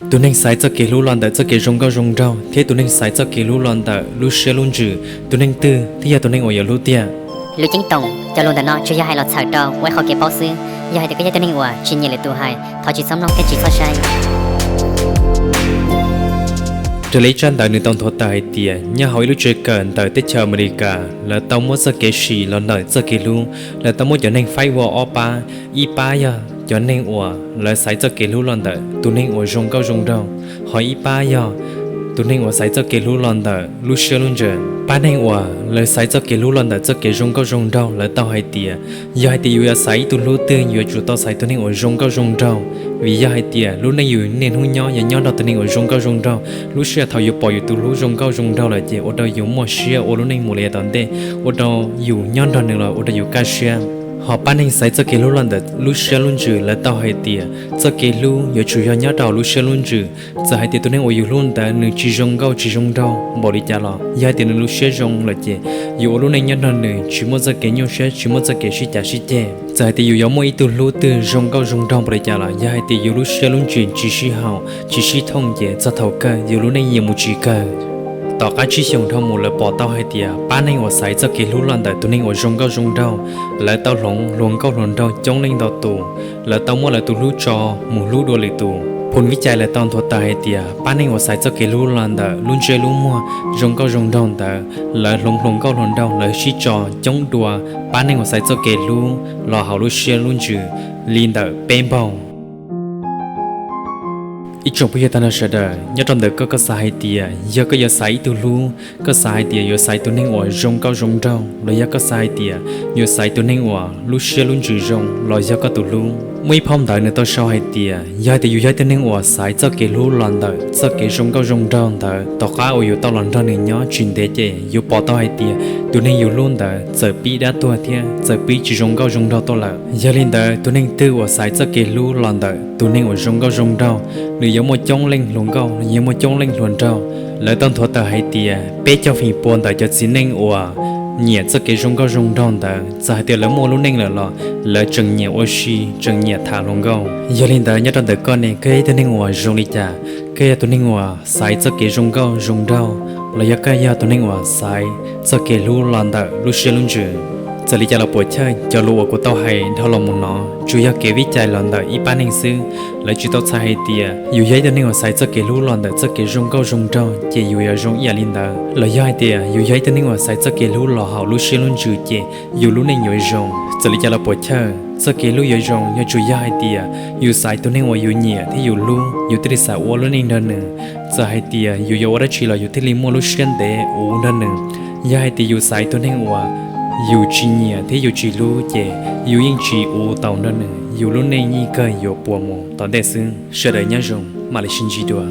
Tus neeg xaiv txoj kev hlub los ntawm txoj kev zoo nkauj zoo nraug thiab tus neeg xaiv txoj kev hlub los ntawm lub siab lub ntsws, tus neeg twg thiaj yog tus neeg uas yuav hlub tiag? Lus ceeb toom, cov lus ntawm no tsuas yog hais los txhawm rau ua ib qho kev paub xwb. Yog hais tias koj yog tus neeg uas tsis nyiam lwm tus hais, thov tsis txhob mloog thiab tsis txhob saib. Raws li ib tsab ntawv nws tau nthuav tawm hais tias nyob hauv ib lub tsev kawm ntawm teb chaws Amelikas, lawv tau muab txoj kev sim los ntawm txoj kev hlub, lawv tau muab cov neeg faib ua ob pab. Ib pab yog cov neeg uas lawv xaiv txoj kev hlub los ntawm tus neeg uas zoo nkauj zoo nraug, ho ib pab yog tus neeg uas xaiv txoj kev hlub los ntawm lub siab lub ntsws. Pab neeg uas lawv xaiv txoj kev hlub los ntawm txoj kev zoo nkauj zoo nraug, lawv tau hais tias yog hais tias yus yuav xaiv ib tug hlub twg, yuav tsum tau xaiv tus neeg uas zoo nkauj zoo nraug, vim yog hais tias lub neej yus niaj hnub nyob yog nyob nrog tus neeg uas zoo nkauj zoo nraug. Lub sij hawm thaum yus pom yus tus hlub zoo nkauj zoo nraug lawm ces ua rau yus muaj siab ua lub neej mus li yav tom ntej, ua rau yus nyob nrog nws los ua rau yus kaj siab. Ho pab neeg xaiv txoj kev hlub los ntawm lub siab lub ntsws, lawv tau hais tias txoj kev hlub yuav tsum yog nyob rau lub siab lub ntsws. Txawm hais tias tus neeg uas yus hlub ntawd nws tsis zoo nkauj tsis zoo nraug npaum li cas los yog hais tias nws lub siab zoo lawm ces yus ua lub neej nyob nrog nws tsis muaj txoj kev nyuaj siab, tsis muaj txoj kev sib cav sib ceg. Txawm hais tias yus yuav muaj ib tug hlub twg zoo nkauj zoo nraug npaum li cas los yog hais tias yus lub siab lub ntsws tsis sib haum tsis sib thooj ces txog thaum kawg yus lub neej yeej mus tsis kawg. Tom qab tsib xyoos dhau mus lawv pom tau hais tias pab neeg uas xaiv txoj kev hlub los ntawm tus neeg uas zoo nkauj zoo nraug, lawv tau hloov hluas nkauj hluas nraug coob leej ntau tus, lawv tau muab lawv tus hlub tso mus hlub dua lwm tus. Phoo vib cai lawv tau nthuav tawm hais tias pab neeg uas xaiv txoj kev hlub los ntawm lub ntsej lub muag zoo nkauj zoo nraug ntawd, lawv hloov hluas nkauj hluas nraug lawv sib tso coob dua pab neeg uas xaiv txoj kev hlub los hauv lub siab lub ntsws li ntawm peb npaug. Ib tsoom phooj ywg tag nrho sawv daws, nyob rau ntawm koj, koj xav hais tias yog koj yuav xaiv ib tug hlub, koj xav hais tias yuav xaiv tus neeg uas zoo nkauj zoo nraug los yog koj xav hais tias yuav xaiv tus neeg uas lub siab lub ntsws zoo los yog koj tus hlub? Muaj ib phau ntawv nws tau sau hais tias yog hais tias yus yog ib tug neeg uas xaiv txoj kev hlub los ntawm txoj kev zoo nkauj zoo nraug ntawd, tom qab uas yus tau los nrog nws nyob tsis ntev ces yus pom tau hais tias tus neeg yus hlub ntawd txawm pib dab tuag thiab txawm pib tsis zoo nkauj zoo nraug tuaj lawm. Yog li ntawd tus neeg twg uas xaiv txoj kev hlub los ntawm tus neeg uas zoo nkauj zoo nraug, nws yuav muaj coob leej hluas nkauj, nws yuav muaj coob leej hluas nraug. Lawv tau nthuav tawm hais tias peb caug feem pua ntawm cov txiv neej uas nyiam txoj kev zoo nkauj zoo nraug ntawd, txawm hais tias lawv muaj lub neej lawm los lawv tseem nyiam ua si, tseem nyiam tham hluas nkauj. Yog li ntawd nyob rau ntawm koj ne, koj yog ib tug neeg uas zoo li cas? Koj yog tus neeg uas xaiv txoj kev zoo nkauj zoo nraug los yog koj yog tus neeg uas xaiv txoj kev hlub los ntawm lub siab lub ntsws? Txawm li cas los puas chawj, cov lus uas kuv tau hais dhau los mus no tsuas yog kev vib cai los ntawm ib pab neeg xwb. Lawv tsis tau txhais hais tias yus yog ib tug neeg uas xaiv txoj kev hlub los ntawm txoj kev zoo nkauj zoo nraug ces yus yuav zoo ib yam li ntawd, los yog hais tias yus yog ib tug neeg uas xaiv txoj kev hlub los hauv lub siab lub ntsws ces yus lub neej yuav zoo. Txawm li cas los puas chawj, txoj kev hlub yuav zoo yuav tsum yog hais tias yus xaiv tus neeg uas yus nyiam thiab yus hlub, yus thiaj li xav ua lub neej nrog nws. Txawm hais tias yus yuav ua dab tsi los yus thiaj li muaj lub siab ntev uv nrog nws. Yog hais tias yus xaiv tus neeg uas yus tsis nyiam thiab yus tsis hlub ces yus yeej tsis uv taus nrog nws, yus lub neej yeej kawg yuav puas mus tom ntej xwb. Sawv daws nyob zoo, mam li sib ntsib dua.